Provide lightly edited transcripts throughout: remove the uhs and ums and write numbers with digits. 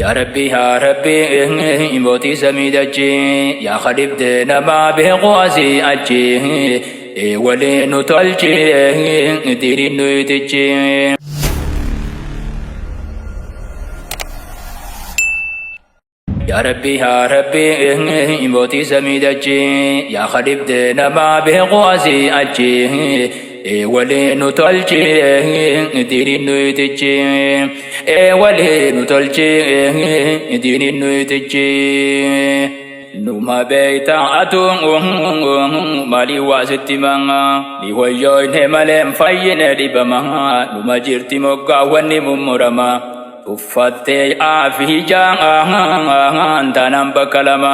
Yaa Rabbi yaa Rabbi mootii samii dachii yaa khadibdee namaa beeku asii achi walii nu tolchi diriin nu itichi. Yaa Rabbi yaa Rabbi mootii samii dachii yaa khadibdee namaa beeku asii achi walii nu tolchi diriin nu itichi. Walii nu tolchi diiniin nu itichi. Numa beeyta atuun maalii waa sitti manga ni wayyoyne malee hin fayyine dhibama numa jirti moggaa wanni mummurama tuffattee aafii jaan taanaan bakka lama.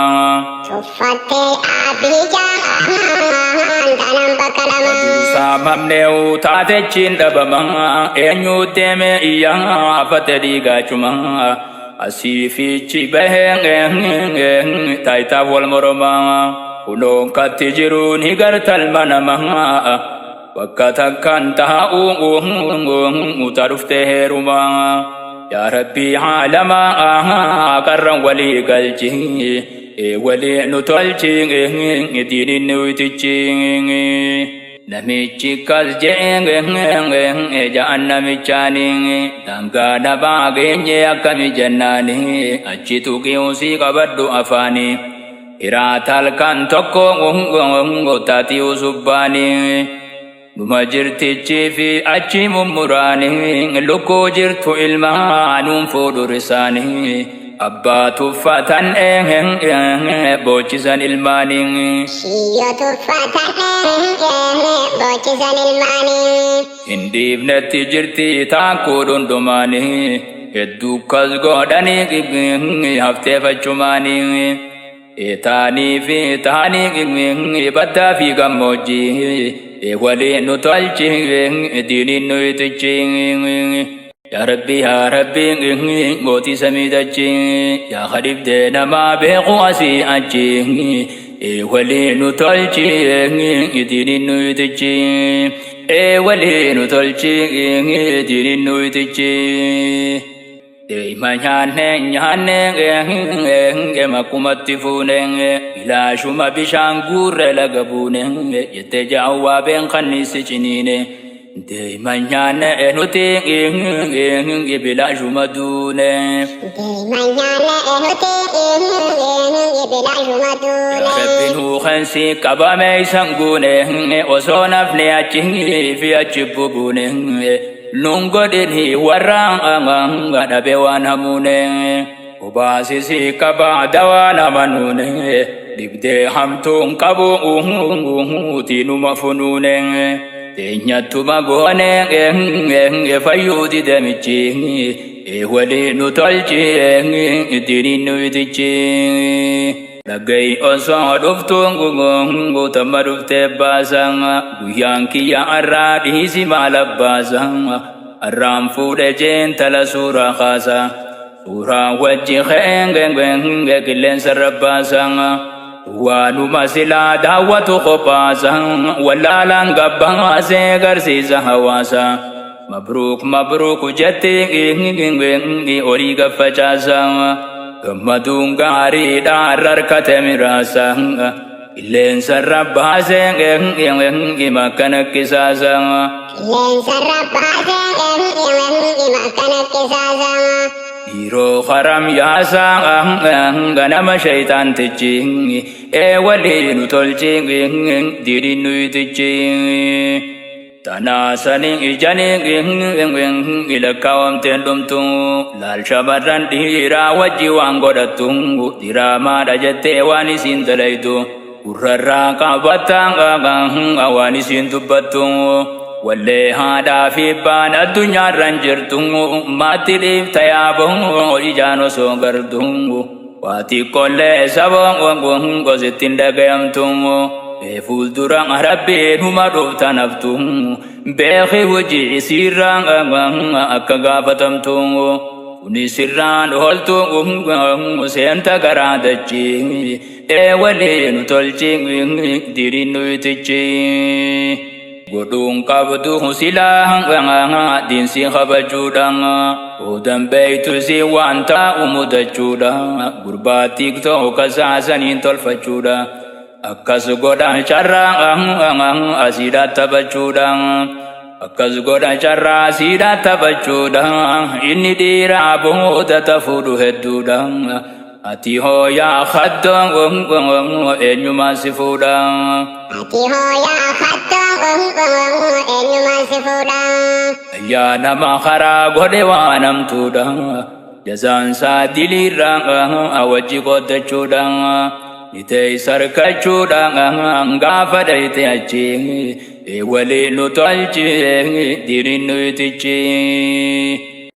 Tuffattee aafii jaan taanaan bakka lama. Saamamnee taatechiin dhabama eenyu deeme iyyaa afate dhiigaachuma asii fiichi bahee taayitaaf wal moroma kunoon katti jiru ni gartalma nama bakka takkaan taa'u ta dhuftee heeruma. Yaa Rabbii haalama qarran walii galchi walii nu tolchi diiniin nu itichi. Namichi kas je'e ja'an namichaani daangaa nabaa geenye akkami jennaani achi tuqiusii qabadhu afaani. Hiraata halkan tokko taatii usubbaani. Numa jirtichi fi achi mummuraani lukkuu jirtu ilmaanuun fuudhu risaani. Abbaa tuffatan boochisan ilmaanii. Shiyyoo tuffatan boochisan ilmaanii. Hin dhiifnetti jirti taakkuu dhundhumaanii. Hedduu kas godhanii hafteeffachumaanii. Taanii fi taanii baddaa fi gammoojjii. Walii nu tolchi diiniin nu itichi. Yaa Rabbi yaa Rabbi mootii samii dachii yaa khadibdee namaa beeku asii achi walii nu tolchi diiniin nu itichi walii nu tolchi diiniin nu itichi. Deema nyaanne nyaanne makkumatti fuune bilaashuma bishaan guurre laga buune jettee jaawwaa been kanniisi ciniine. Deema nyaanne nuti bilaashuma duune. Deema nyaanne nuti bilaashuma duune. Rabbi nuu kansi qabame isan guune osoo nafni achi fi achi bubuune. Nun godhini warra dhabe waan hamuune. Obaasisi qaba dawaa nama nuune. Dhibdee hamtuun qabu tiinuma funuune. Teenyattuma goone fayyuu didamichi. Walii nu tolchi diiniin nu itichi. Dhaga'i osoo dhuftu guutamma dhuftee baasa. Guyyaan kiyya arraa dhiisi maal abbaasa. Arraan fuudhe jeentala suuraa kaasa. Suuraa wajji kee qilleensa rabbaasa. Waanuma silaa daawwatu qophaasa. Wallaalaan gabbaasee garsiisa hawaasa. Mabruuk mabruuk jetti horii gaffacaasa. Gammaduun gaariidha harkate miraasa. Qilleensa rabbaasee makkana qisaasa. Qilleensa rabbaasee makkana qisaasa. Yeroo haram yaasa ganama shayitaantichi walii nu tolchi diiniin nu itichi. Tanaasanii ijanii lakkaawamteen dhumtu laal shamarran dhiiraa wajji waan godhattu diraamaadha jettee waan isiin dalaytu gurrarraa qabatta waan isiin dubbattu wallee haadhaa fi abbaan addunyaarran jirtu maatti dhiifta yaaboo ijaan osoo gartu waa xiqqoollee saboo gosittiin dhagayamtu. Fuuldura Rabbiin huma dhufta naftu beeki hojii isiirraa akka gaafatamtu kuni sirraan ooltu seenta garaa dachii walii nu tolchi diriin nu itichi. Godhuun qabdu silaa diinsi kabajuudha. Odan beeytu si waan taa'u mudachuudha. Gurbaa tiktoo kasaasaniin tolfachuudha. Akkas godha carraa asiidha taphachuudha. Akkas godha carraa asiidha taphachuudha. Inni dhiiraa booda tafuudhu hedduudha. Ati hoo yaa haddoo eenyumaa si fuudha. Ati hoo yaa hattoo eenyumaan si fuudha. Yaa nama karaa godhe waan hamtuudha. Jazaan isaa diliirra wajji qooddachuudha. Ni teessa harkachuudha gaafa dhayite achi. Walii nu tolchi diriin nu itichi.